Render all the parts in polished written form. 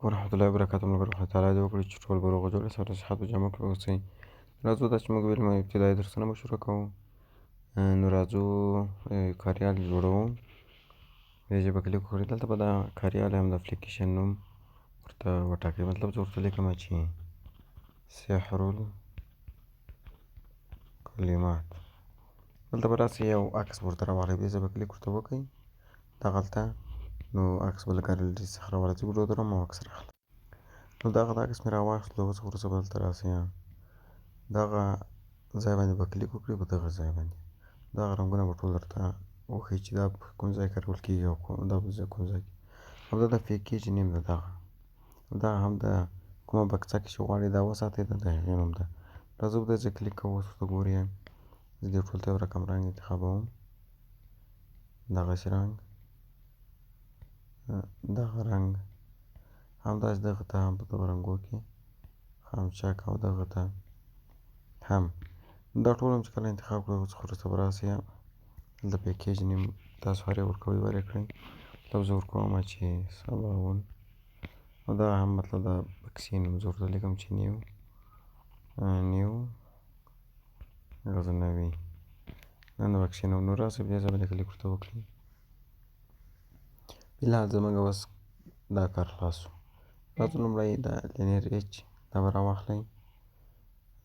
ورحمة الله وبرکاته. ملګرو، خدای تعالی دې وکړي چې ټول به روغ جوړ سره صحت په جامو کې اوسئ. راځو، دا چې موږ ویل ابتدایي درسونه به شروع کوو، نو راځو کاریال جوړوو. دې ژبه کلیک وکړئ، دلته به دا کاریال هم د اپلیکیشن نوم ورته وټاکئ. مطلب زه ورته لیکم چې سحر الکلمات. دلته به راسئ، یو عکس ورته راواخلئ، دې ځای به کلیک ورته وکړئ دغلته، نو عکس به له ګالري څخه راواخلئ. زه ویډیو دروم او عکس راخلم. نو دغه د عکس مې راواخیستلو. اوس وروسته به دلته راسئ، دغه ځای باندې به کلیک وکړئ. په دغه ځای باندې دغه رنګونه به ټول درته وښیي چې دا په کوم ځای کارول کېږي او دا په کوم ځای کې، او دا د package name ده. دغه دا هم د کومه بکسه کې چې غواړئ دا وساتئ، دا د هغې نوم ده. راځو، په دې ځای کلیک کوو. اوس ورته ګورئ، زه دې ټول ته یو رقم رنګ انتخابوم، دغسې رنګ، دغه رنګ، همداسې دغه ته هم په دغه رنګو کې خامچک، او دغه ته هم. دا ټول هم چې کله انتخاب کړو، څخه وروسته به راسئ دلته package name تاسو هر یو ورکوئ، ور یې کړئ. مطلب زه ورکوم چې سباوون، او دا هم مطلب د بکسې نوم زه ورته لیکم چې نیو غزنوي، نن د بکسې نوم. نو راسئ، په دې ځای باندې کلیک ورته وکړئ. فلحال زموږ اوس دا کار خلاص شو. راځو، لومړی د linear edge دا به راواخلئ،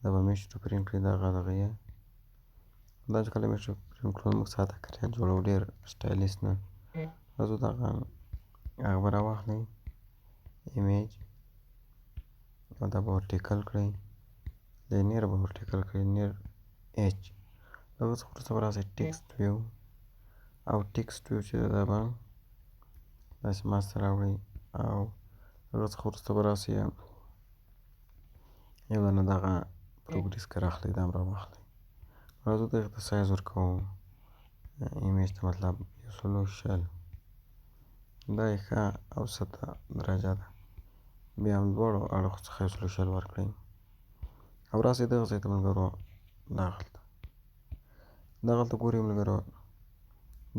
دا به mesh to frame کړئ. دغه دغه یې دا چې کله mesh to frame کړو، موږ ساده کاریال جوړوو، ډېر stylish نه. راځو، دغه هغه به راواخلئ، image، او دا به ور tickle کړئ، linear به ور tickle کړئ، linear edge. دغه څخه وروسته به راسئ text view، او text view چې دا به داسې منځته راوړئ، او هغه څخه وروسته به راسئ یو دانه دغه progress که راخلئ، دا هم راواخلئ. راځو، دغه ته سایز ورکوو image ته، مطلب 120، دا یې ښه اوسطه درجه ده. بیا هم دواړو اړخو څخه 120 ورکړئ، او راسئ دغه ځای ته ملګرو، دغلته دغلته ګورئ ملګرو،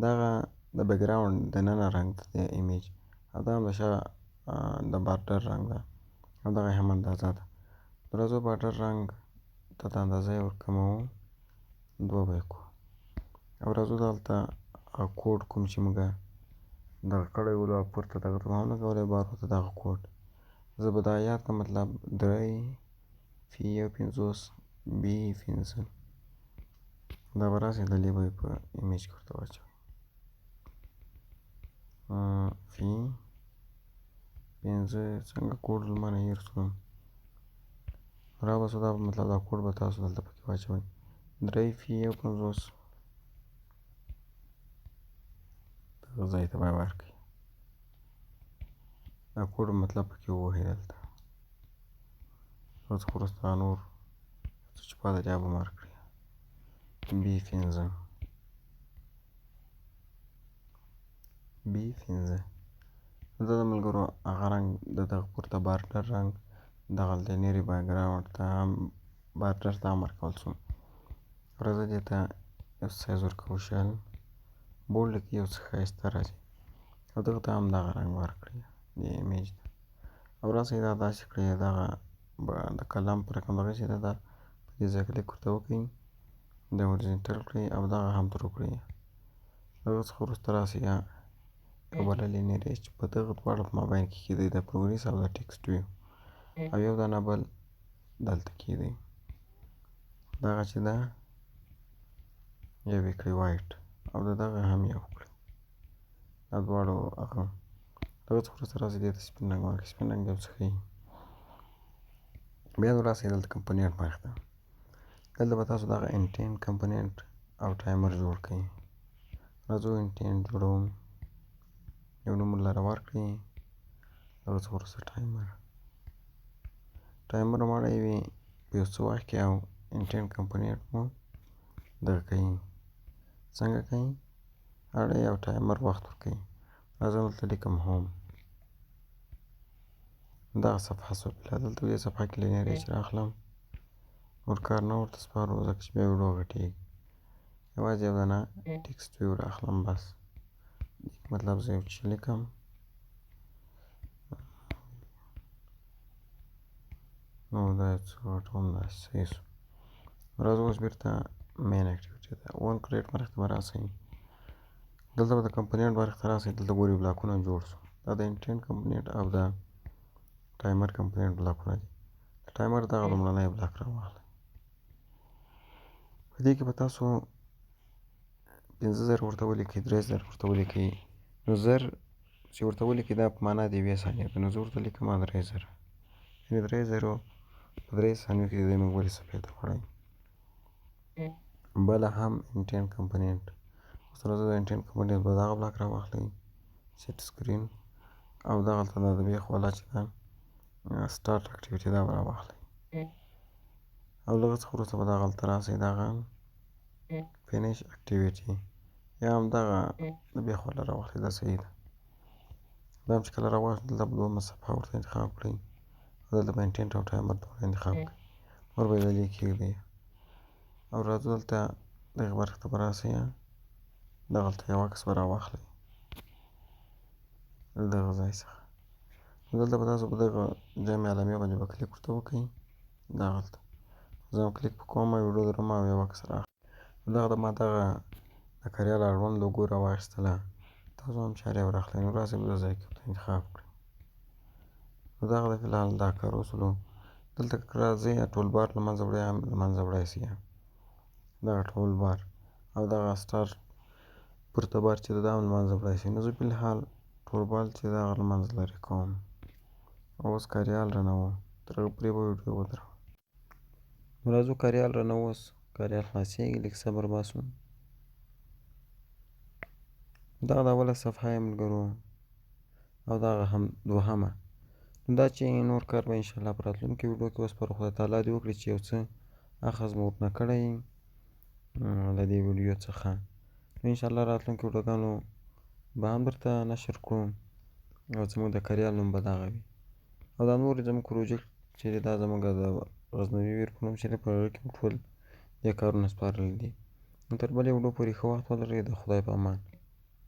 دغه د background دننه رنګ ده د image، او دا هم د شا د border رنګ ده، او دغه هم اندازه ده. راځو، border رنګ ته د اندازه یې ورکموو، دوه به یې کړو. او راځو دلته کوډ کوم چې موږ دغه کړی ولو پورته، دغه ته هم لګولی بار ورته دغه کوډ. زه به دا یاد کړم، مطلب 3F51 B5. دا به راسي دلې به یې په image کې ورته واچوئ. فی پنځه څنګه کوډ ما نه هېر شو. راوباسو دا، مطلب دا کوډ به تاسو دلته پکې واچوئ، 3F51، دغه ځای ته به یې ورکړئ. دا کوډ مطلب پکې ووهئ دلته. هغه څخه وروسته نور څه چې پاتې دي به مارک کړئ، B5، B5. دا د ملګرو هغه رنګ د دغه پورته border رنګ دغه linear background ته هم border ته هم ورکول شو. راځه، دې ته یو سایز ورکوو 20، bold کې یو څه ښایسته راځي، او دغه ته هم دغه رنګ ورکړئ دې image ته. او راسئ دا داسې کړئ، دغه د قلم په رقم دغه چې ده، په دې ځای کلیک ورته وکړئ، د horizontal کړئ، او دغه هم ترو کړئ. دغه څخه وروسته راسئ یو بله linear edge په دغه دواړو په مابین کې کېږدئ، د progress او د text view، او یو دانه بل دلته کېږدئ. دغه چې ده یو یې کړئ white، او د دغه هم یو کړئ، دا دواړو هغه. دغه څخه وروسته راسئ دې ته سپین رنګ ورکړئ، سپین رنګ یو څه ښیي. بیا نو راسئ دلته component مخ ته، دلته به تاسو دغه intent component او ټایمر جوړ کړئ. راځو، intent جوړوم، یو نوم ورله ورکړئ. دغه څخه وروسته timer، timer مړی وي په یو څه وخت کې، او intent component مو دغه کوي. څنګه کوي؟ اړی او ټایمر وخت ورکوي. راځم، دلته لیکم home. دغه صفحه سو. فلحال دلته دې صفحه کې linear edge راخلم، نور کار نه ورته سپارو، ځکه چې بیا ویډیو غټېږي. یوازې یو دانه text view راخلم بس. مطلب زه یو څه لیکم. نو دا یو څه غټوم، داسې صحیح شو. راځو اوس بېرته main activity ته. on create برخې ته به راسئ، دلته به د component برخې ته راسئ. دلته ګورئ بلاکونه جوړ شو. دا د intent component او د timer component بلاکونه دي. د timer دغه لومړنی بلاک راواخلئ. په دې کې به تاسو 5000 ورته ولیکئ، 3000 ورته ولیکئ. نو زر چې ورته ولیکئ دا په معنا د یوې ثانیې ده، نو زه ورته لیکم 3000، یعنې 3000 په درې ثانیو کې دی موږ بلې صفحې ته وړی. بله هم intent component. اوس راځه د intent component به دغه بلاک راواخلئ، set screen، او دغلته دا د بیخ والا چې ده start activity دا به راواخلئ. او له هغه څخه وروسته به دغلته راسئ دغه finish activity یا هم دغه د بیخ والا راواخلئ، دا صحیح ده. دا هم چې کله راواخلئ دلته به دوهمه صفحه ورته انتخاب کړئ، دلته به intent او timer دواړه انتخاب کړئ، نور به یې دلې کښېږدئ. او راځو دلته دغې برخې ته به راسئ، دغلته یو عکس به راواخلئ له دغه ځای څخه. نو دلته به تاسو په دغه جمع علامې باندې به کلیک ورته وکړئ. دغلته زه هم کلیک په کوم، ویډیو درم او یو عکس راخلم. دغه د ما دغه د کاریال اړوند لوګو راواخیستله، تاسو هم چې هر یو راخلئ. نو راسئ په دغه ځای کې ورته انتخاب کړئ. نو دغه د فی الحال دا کار وشولو. دلته که راځئ toolbar له منځه وړی هم له منځه وړی شئ، دغه toolbar او دغه start پورته بار چې ده دا هم له منځه وړی شئ. نو زه فی الحال toolbar چې ده هغه له منځه لرې کوم. اوس کاریال رانوو، تر هغه پورې به ویډیو ودروم. نو راځو کاریال رانوو، اوس کاریال خلاصېږي، لږ صبر باسو. دغه د اوله صفحه یې ملګرو او دغه هم دوهمه. نو دا چې نور کار به انشاءالله په راتلونکي ویډیو کې وسپارو. خدای تعالی دې وکړي چې یو څه اخذ مو ورنه کړی له دې ویډیو څخه. نو انشاءالله راتلونکي ویډیوګانو به هم درته نشر کړو او زموږ د کاریال نوم به دغه وي. او دا نور زموږ project چې دی دا زموږ د غزنوي ویر په نوم چې دی په هغه کې مو ټول دې کارونه سپارلي دي. نو تر بلې ویډیو پورې ښه وخت ولرئ، د خدای په امان.